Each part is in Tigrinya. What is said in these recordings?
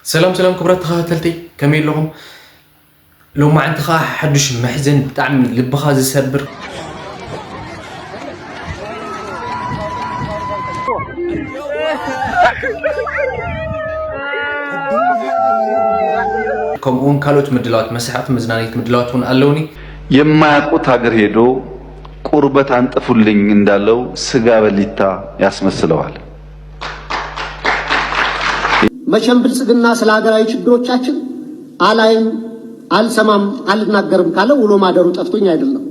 ሰላም ሰላም ክቡራት ተኸታተልቲ፣ ከመይ ኣለኹም? ሎማዓንቲ ኸዓ ሓዱሽ መሕዘን፣ ብጣዕሚ ልብኻ ዝሰብር። ከምኡውን ካልኦት ምድላዋት፣ መሳሕቕቲ መዝናነይቲ ምድላዋት እውን ኣለውኒ። የማያውቁት ሀገር ሄዶ ቁርበት አንጥፉልኝ እንዳለው ስጋ በሊታ ያስመስለዋል። መቼም ብልጽግና ስለ ሀገራዊ ችግሮቻችን አላይም፣ አልሰማም፣ አልናገርም ካለ ውሎ ማደሩ ጠፍቶኝ አይደለም።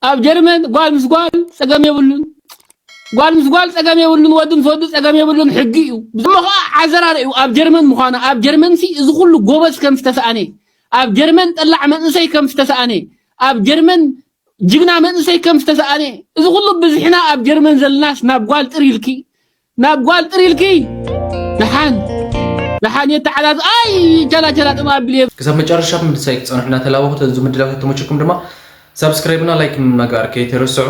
ኣብ ጀርመን ጓል ምስ ጓል ጸገም የብሉን። ጓል ምስ ጓል ጸገም የብሉን፣ ወዲ ምስ ወዲ ጸገም የብሉን፣ ሕጊ እዩ። እሞ ኸዓ ዓዘራር እዩ ኣብ ጀርመን ምዃና። ኣብ ጀርመን ሲ እዚ ኩሉ ጎበዝ ከም ዝተሰኣነ፣ ኣብ ጀርመን ጠላዕ መንእሰይ ከም ዝተሰኣነ፣ ኣብ ጀርመን ጅግና መንእሰይ ከም ዝተሰኣነ፣ እዚ ኩሉ ብዝሕና ኣብ ጀርመን ዘለናስ ናብ ጓል ጥር ኢልኪ ናብ ጓል ጥር ኢልኪ ደሓን ደሓን የተዓዛዝ ኣይ ቻላ ቻላ ጥማ ቢል እየ። ክሳብ መጨረሻ ምሳይ ክትጸንሑ እናተላበኹ፣ ተዚ ምድላው ከተመቸኩም ድማ ሳብስክራይብ እና ላይክ ምግባር ከይትርስዑ።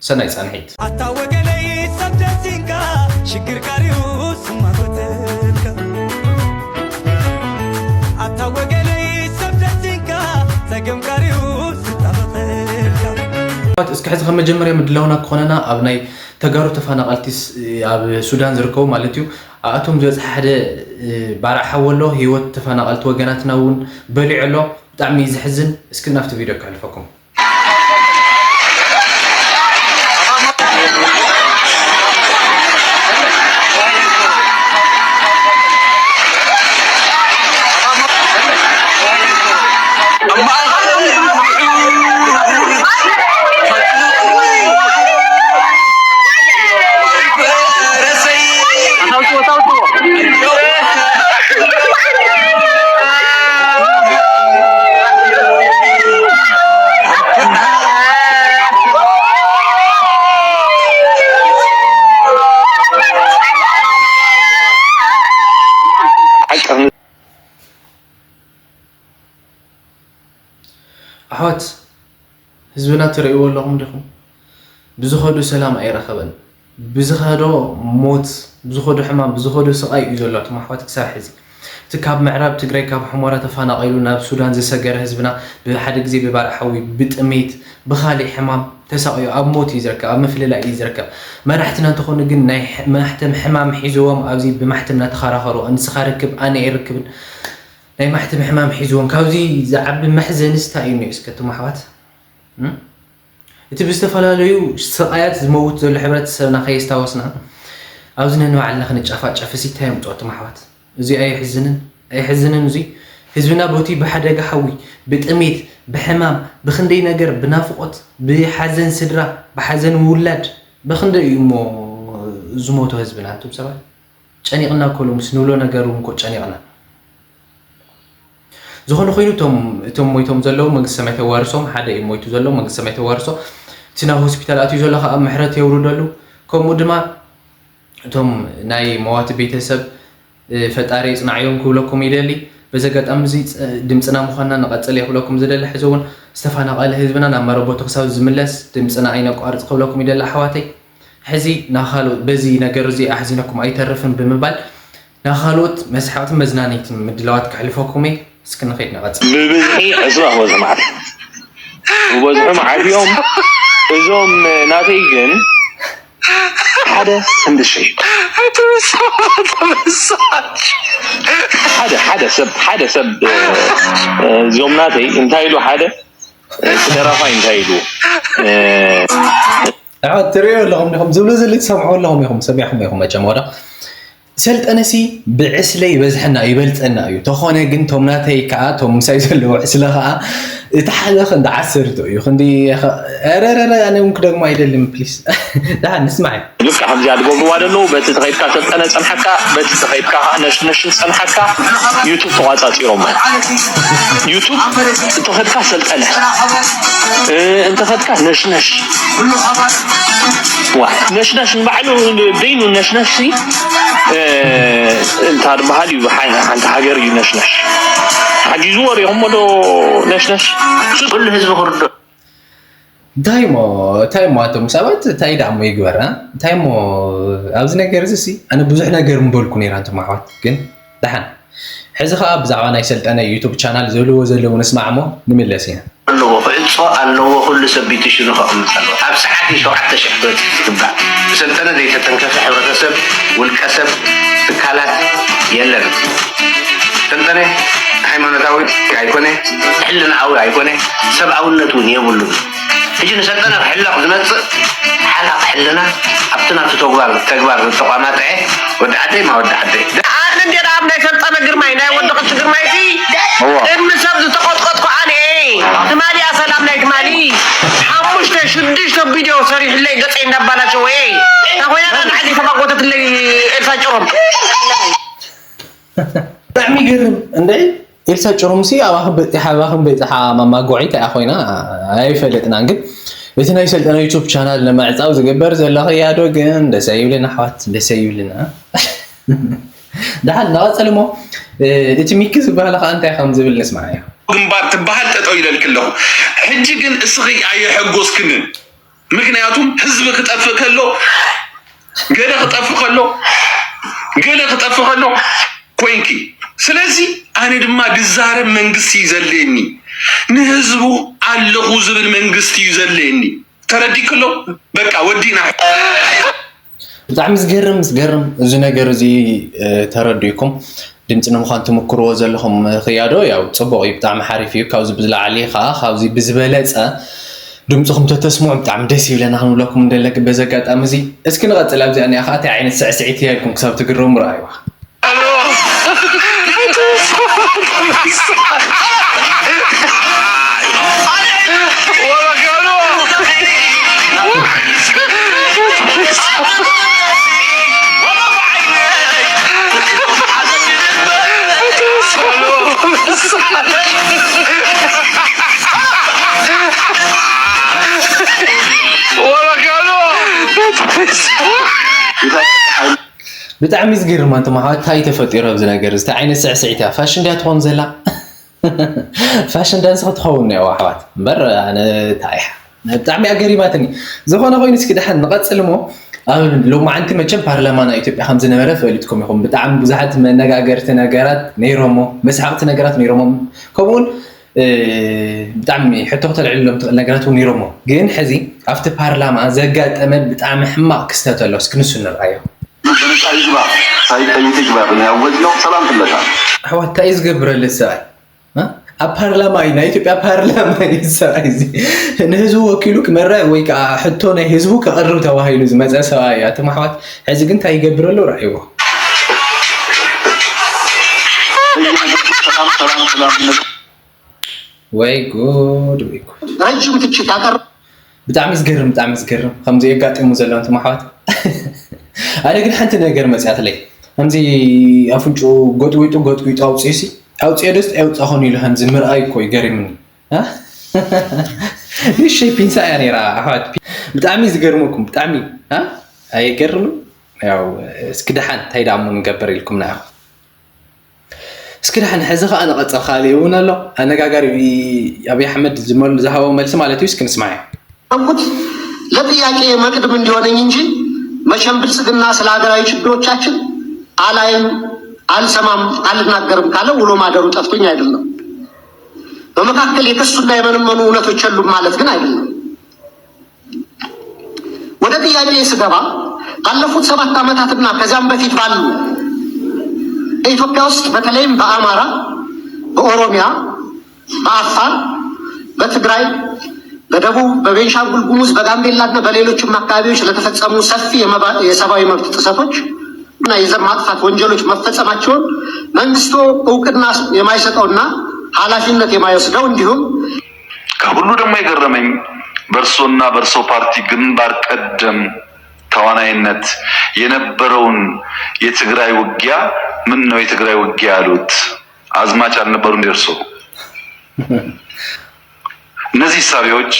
ሰናይ ጻንሒት። ኣታ ወገለይ ሰብ ደሲንካ ሽግር ካሪኡ ስማጎተልካ ኣታ ወገለይ ሰብ ደሲንካ ጸገም ካሪኡ ስታበተልካ እስኪ ሕዚ ከም መጀመርያ ምድላውና ክኾነና ኣብ ናይ ተጋሩ ተፈናቐልቲ ኣብ ሱዳን ዝርከቡ ማለት እዩ። ኣኣቶም ዝበፅሐ ሓደ ባርዕ ሓዊ ኣሎ። ህይወት ተፈናቐልቲ ወገናትና እውን በሊዑ ኣሎ። ብጣዕሚ እዩ ዘሕዝን። እስኪ ናብቲ ቪድዮ ከሕልፈኩም። ኣሕዋት ህዝብና ትርእይዎ ኣለኹም ዲኹም? ብዝኸዶ ሰላም ኣይረኸበን። ብዝኸዶ ሞት፣ ብዝኸዶ ሕማም፣ ብዝኸዶ ስቓይ እዩ ዘሎ እቶም ኣሕዋት ክሳብ ሕዚ። እቲ ካብ ምዕራብ ትግራይ ካብ ሑመራ ተፈናቒሉ ናብ ሱዳን ዝሰገረ ህዝብና ብሓደ ግዜ ብባርዕ ሓዊ፣ ብጥሜት፣ ብኻሊእ ሕማም ተሳቒዩ ኣብ ሞት እዩ ዝርከብ፣ ኣብ ምፍልላይ እዩ ዝርከብ። መራሕትና እንተኾኑ ግን ናይ ማሕተም ሕማም ሒዝዎም ኣብዚ ብማሕተም እናተኸራኸሩ ንስኻ ርክብ ኣነ ኣይርክብን ናይ ማሕተም ሕማም ሒዝዎም ካብዚ ዝዓቢ መሕዘንስ እንታይ እዩ እኒኦ እስከ እቶም ኣሕዋት? እቲ ብዝተፈላለዩ ስቓያት ዝመውት ዘሎ ሕብረተሰብና ከየስታወስና ኣብዚ ነንባዕልና ክንጫፋጨፍሲ እንታይ የምፅኦ እቶም ኣሕዋት? እዚ ኣየሕዝንን? ኣየሕዝንን እዚ ህዝብና በቲ ብሓደጋ ሓዊ፣ ብጥሜት፣ ብሕማም፣ ብክንደይ ነገር፣ ብናፍቖት፣ ብሓዘን ስድራ፣ ብሓዘን ውላድ በክንደይ እዩ እሞ ዝሞቶ ህዝብና ኣንቱም ሰባት? ጨኒቕና እኮ ሎምስ ንብሎ ነገር እውን እኮ ጨኒቕና። ዝኾነ ኮይኑ እቶም እቶም ሞይቶም ዘለዉ መንግስቲ ሰማይ ተዋርሶም ሓደ እዩ ሞይቱ ዘሎ መንግስቲ ሰማይ ተዋርሶ እቲ ናብ ሆስፒታል ኣትዩ ዘሎ ከዓ ምሕረት የውርደሉ ከምኡ ድማ እቶም ናይ መዋቲ ቤተሰብ ፈጣሪ ይፅናዕዮም ክብለኩም ይደሊ በዚ ኣጋጣሚ እዚ ድምፅና ምዃንና ንቐፅል እየ ክብለኩም ዝደሊ ሕዚ እውን ዝተፈናቐለ ህዝብና ናብ መረቦቱ ክሳብ ዝምለስ ድምፅና ኣይነቋርፅ ክብለኩም ይደሊ ኣሕዋተይ ሕዚ ናኻልኦት በዚ ነገር እዚ ኣሕዚነኩም ኣይተርፍን ብምባል ናኻልኦት መስሓቕትን መዝናነይትን ምድላዋት ከሕልፈኩም እየ። እስኪ ንኸይድ ንቐጽል። ብብዝሒ ዕስባ ክበዝሑ መዓት ክበዝሑ መዓት እዮም። እዞም ናተይ ግን ሓደ ክንዲ ሽሕ ሓደ ሓደ ሰብ ሓደ ሰብ እዞም ናተይ እንታይ ኢሉ ሓደ እቲ ደራፋይ እንታይ ኢሉ ኣሕዋት ትርእዩ ኣለኹም ዲኹም ዝብሎ ዘሎ ትሰምዑ ኣለኹም ኢኹም ሰሚዕኹም ኢኹም መቸም ወዳ ሰልጠነሲ ብዕስለ ይበዝሐና ይበልፀና እዩ ተኾነ ግን ቶም ናተይ ከዓ ቶም ምሳይ ዘለዎ ዕስለ ከዓ እቲ ሓደ ክንዲ ዓሰርተ እዩ ክንዲ ረረረ ኣነ እውን ክደግሞ ኣይደልን ፕሊስ ደሓን ንስማዕ እዩ ልክዕ ከምዚኣ ዝገብርዋ ዘለዉ በቲ ተኸይድካ ሰልጠነ ጸንሓካ በቲ ተኸይድካ ከዓ ነሽነሽ ጸንሓካ ዩቱብ ተቋጻጺሮሞ ዩቱብ እንተኸድካ ሰልጠነ እንተኸድካ ነሽነሽ ዋ ነሽነሽ ንባዕሉ በይኑ ነሽነሽ ሲ እንታ ዝበሃል እዩ ሓንቲ ሃገር እዩ ነሽነሽ ሓጊዝዎ ሪኦሞ ዶ ነሽነሽ ኩሉ ህዝቢ ክርዶ እንታይ ሞ እንታይ ሞ ኣቶም ሰባት እንታይ ደኣ ሞ ይግበር እንታይ ሞ ኣብዚ ነገር እዚ ሲ ኣነ ብዙሕ ነገር ምበልኩ ነይራ እንቶም ኣሕዋት ግን ደሓን ሕዚ ኸዓ ብዛዕባ ናይ ሰልጠነ ዩቱብ ቻናል ዝብልዎ ዘለዉ ንስማዕ እሞ ንምለስ ኢና። ኣለዎ፣ ክዕጾ ኣለዎ፣ ኩሉ ሰብ ቢቲ ሽኑ ከቕምጥ ኣለዎ። ኣብ ሰዓት እዩ ሸውዓተ ሽሕ ክበጽሕ ዝግባእ። ብሰልጠነ ዘይተተንከፈ ሕብረተሰብ፣ ውልቀ ሰብ፣ ትካላት የለን። ሰልጠነ ሃይማኖታዊ ኣይኮነ፣ ሕልናዊ ኣይኮነ፣ ሰብኣውነት እውን የብሉን። ሕጂ ንሰልጠነ ክሕለቕ ዝመጽእ ሓላቕ ሕልና ኣብቲ ናቱ ተግባር፣ ተግባር ዝተቋማጥዐ ወዲ ዓደይ ማ ወዲ ዓደይ። ኣነ እንዴ ኣብ ናይ ሰልጠነ ግርማይ፣ ናይ ወዲ ቅድሲ ግርማይ ሲ እዎ። ቅድሚ ሰብ ዝተቐጥቀጥኩ ኣነ እየ። ትማሊ እያ ሰላም ናይ ትማሊ። ሓሙሽተ ሽዱሽተ ቪድዮ ሰሪሕለይ ገጸይ እንዳባላሸወ እየ። እንታ ኮይና ዳ ንዓዲ ተባጎተትለይ ኤልሳ ጭሮም። ብጣዕሚ ይገርም እንዴ! ኤልሳ ጭሩምሲ ኣባኺ በጺሓ፣ ኣባኺ በጺሓ ማማ ጎዒ እንታይ ኮይና? ኣይፈለጥናን፣ ግን እቲ ናይ ሰልጠነ ዩቱብ ቻናል ንምዕጻው ዝግበር ዘሎ ክያዶ ግን ደስ ኣይብልን ኣሕዋት፣ ደስ ኣይብልን። ደሓን ንቐጽል እሞ፣ እ፣ እቲ ሚኪ ዝበሃል ኸኣ እንታይ ከም ዝብል ንስማዓዮ። ግንባር ትበሃል ጠጠው ኢለልኪ ኣለኹ። ሕጂ ግን እስኺ ኣየሐጎስክንን። ምክንያቱም ህዝቢ ክጠፍእ ከሎ፣ ገለ ክጠፍእ ከሎ፣ ገለ ክጠፍእ ከሎ ኮይንኪ። ስለዚ ኣነ ድማ ድዛረብ መንግስቲ እዩ ዘድልየኒ። ንህዝቡ ኣለኹ ዝብል መንግስቲ እዩ ዘድልየኒ። ተረዲእክሎ? በቃ ወዲእና። ብጣዕሚ ዝገርም፣ ዝገርም እዚ ነገር እዚ፣ እ፣ ተረዲእኩም ድምፂ ንምዃን ትምክርዎ ዘለኹም ክያዶ፣ ያው ፅቡቕ እዩ፣ ብጣዕሚ ሓሪፍ እዩ። ካብዚ ብዝለዓሊ ከዓ፣ ካብዚ ብዝበለፀ ድምፅኹም ተተስምዑ ብጣዕሚ ደስ ይብለና ክንብለኩም እንደለክ በዚ ኣጋጣሚ እዚ። እስኪ ንቐፅል፣ ኣብዚኣ እኒኣ ከዓ እንታይ ዓይነት ስዕስዒት እያ ኢልኩም ክሳብ ትግረሙ ረኣይዋ። ብጣዕሚ ዝገርም ኣንቱም ኣሕዋት፣ እንታይ ተፈጢሩ ኣብዚ ነገር? እንታይ ዓይነት ስዕስዒት እያ? ፋሽን ድያ ትኾን ዘላ? ፋሽን ዳንስ ክትኸውን እያ ኣሕዋት። እምበር ኣነ እንታይ እያ? ብጣዕሚ ኣገሪማትኒ። ዝኾነ ኮይኑ እስኪ ደሓን ንቐጽል እሞ፣ ኣብ ሎማዓንቲ መቸም ፓርላማ ናይ ኢትዮጵያ ከም ዝነበረ ፈሊጥኩም ኢኹም። ብጣዕሚ ብዙሓት መነጋገርቲ ነገራት ነይሮሞ፣ መስሓቕቲ ነገራት ነይሮሞ። ከምኡውን፣ እ፣ ብጣዕሚ ሕቶ ክተልዕልሎም ትኽእል ነገራት እውን ነይሮሞ። ግን ሕዚ ኣብቲ ፓርላማ ዘጋጠመ ብጣዕሚ ሕማቕ ክስተት ኣሎ። እስኪ ንሱ ንርኣዮ። ምርጫ ይግባር ሳይጠይቅ ይግባር ነው ያወጅነው። ሰላም ፍለጋ። ኣሕዋት፣ እንታይ እዩ ዝገብረሉ ሰብኣይ? እ? ኣብ ፓርላማ እዩ፣ ናይ ኢትዮጵያ ፓርላማ እዩ ሰብኣይ እዚ። ንህዝቡ ወኪሉ ክመርሕ ወይ ከዓ ሕቶ ናይ ህዝቡ ከቕርብ ተባሂሉ ዝመፀ ሰብኣይ እዩ። ኣቶም ኣሕዋት፣ ሕዚ ግን እንታይ ይገብር ኣሎ? ረኣይዎ። ሰላም፣ ሰላም፣ ሰላም። ወይ ጉድ፣ ወይ ጉድ። ረጅም ትችት ያቀረበ ብጣዕሚ ዝገርም፣ ብጣዕሚ ዝገርም። ከምዚ የጋጥሙ ዘሎ ኣንቱም ኣሕዋት። ኣነ ግን ሓንቲ ነገር መፅያትለይ። ከምዚ ኣፍንጭኡ ጎጥጒጡ፣ ጎጥጒጡ ኣውፅኡ ሲ፣ ኣውፅኦ ዶስ ኣይውፃእኹን ኢሉ ከምዚ ምርኣይ እኮ ይገርምኒ። እ? ንእሽተይ ፒንሳ እያ ነይራ ኣሕዋት። ብጣዕሚ ዝገርመኩም፣ ብጣዕሚ። እ? ኣይገርምን? ያው እስኪ ደሓን እንታይ ደኣ እሞ ንገብር ኢልኩምና ኢኹም። እስኪ ደሓን ሕዚ ኸዓ ንቐጽል፣ ካልእ እውን ኣሎ። ኣነጋጋሪ ኣብይ ኣሕመድ ዝመል-፣ ዝሃቦ መልሲ ማለት እዩ። እስኪ ንስማዕ። ያልኩት ለጥያቄ መቅድም እንዲሆነኝ እንጂ መቼም ብልጽግና ስለ ሀገራዊ ችግሮቻችን አላይም፣ አልሰማም፣ አልናገርም ካለ ውሎ ማደሩ ጠፍቶኝ አይደለም። በመካከል የከሱና የመነመኑ እውነቶች የሉም ማለት ግን አይደለም። ወደ ጥያቄ ስገባ ባለፉት ሰባት ዓመታትና ከዚያም በፊት ባሉ በኢትዮጵያ ውስጥ በተለይም በአማራ፣ በኦሮሚያ፣ በአፋር፣ በትግራይ፣ በደቡብ፣ በቤንሻንጉል ጉሙዝ፣ በጋምቤላና በሌሎችም አካባቢዎች ለተፈጸሙ ሰፊ የመባ-፣ የሰብአዊ መብት ጥሰቶች እና የዘር ማጥፋት ወንጀሎች መፈጸማቸውን መንግስቶ እውቅና የማይሰጠውና ኃላፊነት የማይወስደው እንዲሁም ከሁሉ ደግሞ የገረመኝ በእርሶና በእርሶ ፓርቲ ግንባር ቀደም ተዋናይነት የነበረውን የትግራይ ውጊያ ምን ነው የትግራይ ውጊያ ያሉት? አዝማች አልነበሩ እንደ እርሶ? እነዚህ እሳቤዎች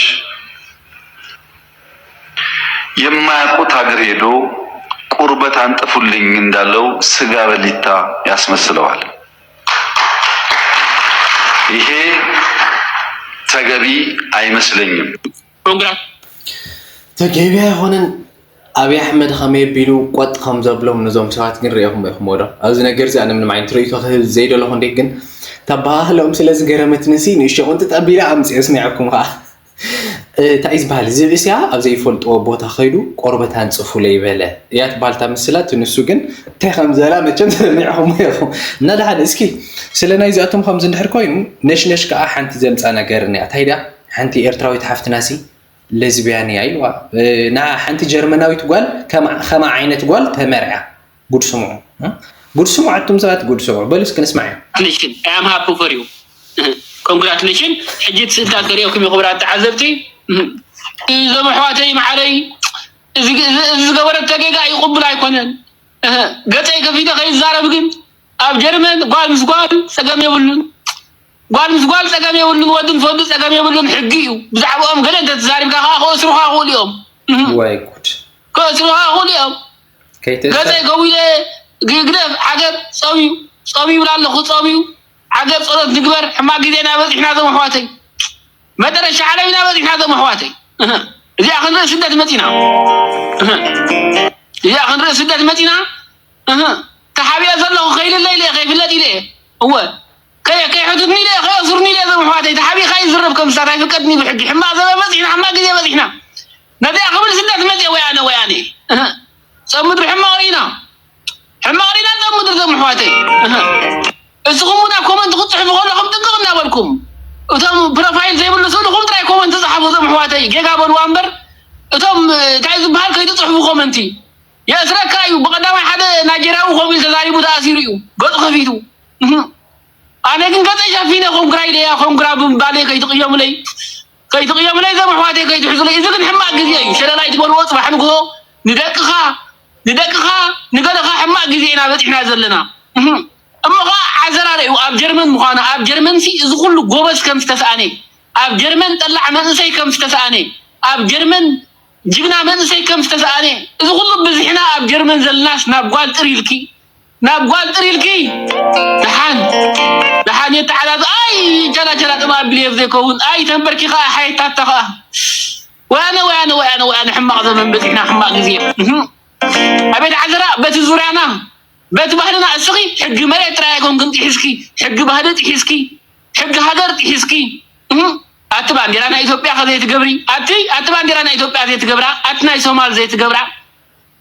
የማያውቁት ሀገር ሄዶ ቁርበት አንጥፉልኝ እንዳለው ስጋ በሊታ ያስመስለዋል። ይሄ ተገቢ አይመስለኝም። ፕሮግራም ተገቢ አይሆንም። ኣብይ ኣሕመድ ከመይ ኣቢሉ ቆጥ ከም ዘብሎም ነዞም ሰባት ግን ርኢኹም ኢኹምዎ ዶ? ኣብዚ ነገር እዚ ኣነ ምንም ዓይነት ርእይቶ ክህብ ዘይደለኹ እንዴ፣ ግን ተበሃህሎም ስለ ዝገረመትኒ ሲ ንእሽቶ ቅንጥጥ ኣቢለ ኣምፅኤ ኣስሚዐኩም ከዓ። እ፣ እንታይ እዩ ዝበሃል? ዝብእስያ ኣብ ዘይፈልጥዎ ቦታ ከይዱ ቆርበት ኣንፅፉለይ በለ እያ ትበሃል እታ ምስላ። እቲ ንሱ ግን እንታይ ከም ዘላ መቸም ሰሚዕኹም ኢኹም። እና ደሓን እስኪ ስለ ናይዚኣቶም ከምዚ እንድሕር ኮይኑ ነሽነሽ ከዓ ሓንቲ ዘምፃ ነገር እኒኣ። እንታይ ድያ? ሓንቲ ኤርትራዊት ሓፍትና ሲ ለዝቢያን እያ ኢልዋ። እ፣ ና ሓንቲ ጀርመናዊት ጓል ከማ ከማ ዓይነት ጓል ተመርዓ። ጉድ ስምዑ። እ? ጉድ ስምዑ ኣቱም ሰባት፣ ጉድ ስምዑ። በሉ እስኪ ንስማዕ። Congratulations. I am happy for you. Congratulations. ሕጂ እቲ ስእልታት ከርእየኩም እዩ ክቡራት ተዓዘብቲ። እዞም ኣሕዋተይ መዓረይ እዚ እዚ- እዚ ዝገበረቶ ጌጋ እዩ ቅቡል ኣይኮነን። ገፀይ ከፊተ ከይዛረብ ግን ኣብ ጀርመን ጓል ምስ ጓል ፀገም የብሉን። ጓል ምስ ጓል ፀገም የብሉን። ወዲ ምስ ወዲ ፀገም የብሉን። ሕጊ እዩ። ብዛዕባኦም ገለ እንተተዛሪብካ ከዓ ከእስሩኻ ይኽእሉ እዮም። ወይ ጉድ። ከእስሩኻ ይኽእሉ እዮም። ገፀይ ከዊለ ግደፍ ዓገብ ፆም እዩ። ፆም ይብል ኣለኹ ፆም እዩ። ዓገብ ጸሎት ንግበር። ሕማቅ ግዜና በጺሕና እዞም ኣሕዋተይ። መጠረሻ ዓለምና በጺሕና እዞም ኣሕዋተይ። እዚኣ ክንርኢ ስደት መጺና። እዚኣ ክንርኢ ስደት መጺና። ተሓቢአ ዘለኹ ከይልለ ኢለ ከይፍለጥ ኢለ እየ። እወ ከይሕትትኒ ኢለ ከየእሱርኒ ኢለ እዞም ኣሕዋተይ። ተሓቢእካ ይዝረብ ከም ስታት ኣይፍቀድኒ ብሕጊ። ሕማቅ ዘበን በጺሕና፣ ሕማቅ ግዜ በጺሕና። ነዚኣ ክብል ስደት መጺአ ወያነ ወያነ። ጸምድሪ ሕማቅ ርኢና። ሕማቅ ሪና ጸምድሪ እዞም ኣሕዋተይ። እስኹም እውን ኣብ ኮመንት ክትጽሕፉ ከለኹም ጥንቅቕ እናበልኩም እቶም ፕሮፋይል ዘይብሉ ስእልኹም ጥራይ ኮመንት ጸሓፉ እዞም ኣሕዋተይ። ጌጋ በልዋ እምበር እቶም እንታይ ዝበሃል ከይትጽሕፉ ኮመንቲ። የእስረካ እዩ። ብቐዳማይ ሓደ ናይጀርያዊ ከምኡ ኢሉ ተዛሪቡ ተኣሲሩ እዩ ገጹ ከፊቱ። ኣነ ግን ገጸይ ሸፊነ ኮንግራ ኢለያ ኮንግራ ብምባለይ ከይትቕየሙለይ። ከይትቕየሙለይ እዞም ኣሕዋተይ ከይትሕዙለይ። እዚ ግን ሕማቕ ግዜ እዩ። ሸለል ኣይትበልዎ። ጽባሕ ንግሆ ንደቅኻ ንደቅኻ ንገለኻ ሕማቕ ግዜ ኢና በጺሕና ዘለና። እሞ ኸዓ ዓዘራርዩ ኣብ ጀርመን ምዃኑ ኣብ ጀርመን ሲ እዚ ኩሉ ጎበዝ ከም ዝተስኣነ ኣብ ጀርመን ጠላዕ መንእሰይ ከም ዝተስኣነ ኣብ ጀርመን ጅግና መንእሰይ ከም ዝተስኣነ እዚ ኩሉ ብዝሕና ኣብ ጀርመን ዘለናስ ናብ ጓል ጥር ኢልኪ ናብ ጓል ጥር ኢልኪ ደሓን ደሓን የተዓዛዝ ኣይ ቻላ ቻላ ጥማ ኣቢል የብ ዘይከውን ኣይ ተንበርኪ ኸዓ ሓየታታ ኸዓ ወያነ ወያነ ወያነ ወያነ ሕማቕ ዘመን በፂሕና ሕማቕ ግዜ። ኣቤት ዓዘራ በቲ ዙርያና በቲ ባህልና እስኺ ሕጊ መሬት ጥራይ ኣይኮንክን ጥሒስኪ ሕጊ ባህሊ ጥሒስኪ ሕጊ ሃገር ጥሒስኪ። ኣቲ ባንዴራ ናይ ኢትዮጵያ ከዘይትገብሪ ኣቲ ኣቲ ባንዴራ ናይ ኢትዮጵያ ዘይትገብራ ኣቲ ናይ ሶማል ዘይትገብራ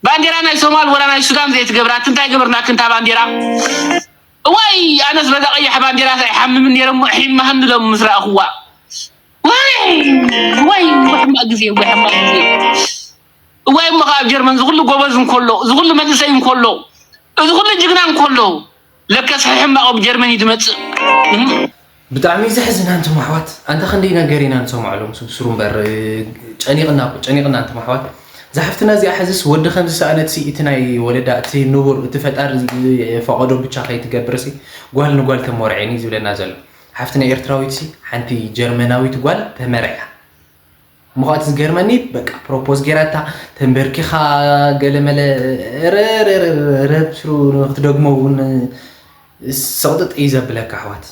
ባንዴራ ናይ ሶማል ወላ ናይ ሱዳን ዘይትገብራ ኣቲ እንታይ ገበርናኪ እንታ ባንዴራ። እዋይ ኣነስ በዛ ቀያሕ ባንዴራ ኣይሓምምን ነይረ እሞ ሒማህኒ ሎም ምስ ረኣኽዋ። ዋይ ዋይ ሕማቕ ግዜ ዋይ ሕማቕ ግዜ። እዋይ እሞ ካብ ጀርመን ዝኩሉ ጎበዝ እንኮሎ ዝኩሉ መንእሰይ እንኮሎ እዚ ኩሉ ጅግና እንኮሎ ለከስ ሕማቕ ኣብ ጀርመን እዩ ዝመጽእ። ብጣዕሚ ዘሕዝን ኣንቱም ኣሕዋት ኣንታ ክንደይ ነገር ኢና ንሰምዖ ሎም ስብስሩ እምበር ጨኒቕና እኮ ጨኒቕና ኣንቱም ኣሕዋት። እዛ ሓፍትና እዚኣ ሕዝስ ወዲ ከም ዝሰኣነት ሲ እቲ ናይ ወለዳ እቲ ንቡር እቲ ፈጣሪ ፈቐዶ ብቻ ከይትገብር ሲ ጓል ንጓል ተመርዕኒ ዝብለና ዘሎ ሓፍትና ኤርትራዊት ሲ ሓንቲ ጀርመናዊት ጓል ተመርዕያ። እሞ ከኣ እቲ ዝገርመኒ በቃ ፕሮፖዝ ጌራታ ተንበርኪኻ ገለመለ ረረረረብስሩ ንክትደግሞ እውን ሰቕጥጥ እዩ ዘብለካ ኣሕዋት።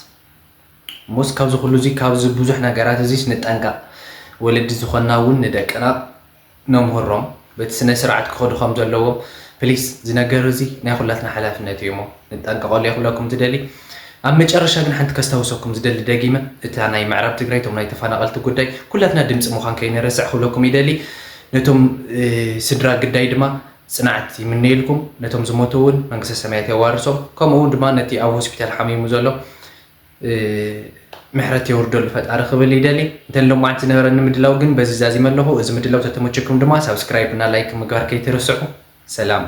እሞስ ካብዚ ኩሉ እዚ ካብዚ ብዙሕ ነገራት እዚስ ንጠንቀቕ። ወለዲ ዝኾንና እውን ንደቅና ነምህሮም በቲ ስነ ስርዓት ክኸዱ ከም ዘለዎም ፕሊስ። እዚ ነገር እዚ ናይ ኩላትና ሓላፍነት እዩ እሞ ንጠንቀቐሉ እየ ክብለኩም ዝደሊ። ኣብ መጨረሻ ግን ሓንቲ ከስታውሰኩም ዝደሊ ደጊመ እታ ናይ ምዕራብ ትግራይ እቶም ናይ ተፈናቐልቲ ጉዳይ ኩላትና ድምፂ ምዃን ከይንረስዕ ክብለኩም ይደሊ። ነቶም ስድራ ግዳይ ድማ ፅንዓት ይምነየልኩም። ነቶም ዝሞቱ እውን መንግስተ ሰማያት የዋርሶም። ከምኡ እውን ድማ ነቲ ኣብ ሆስፒታል ሓሚሙ ዘሎ ምሕረት የውርደሉ ፈጣሪ ክብል ይደሊ። እንተ ሎማዓንቲ ዝነበረኒ ምድላው ግን በዚ ዛዚመ ኣለኹ። እዚ ምድላው ተተመቸኩም ድማ ሳብስክራይብ እና ላይክ ምግባር ከይትርስዑ። ሰላም።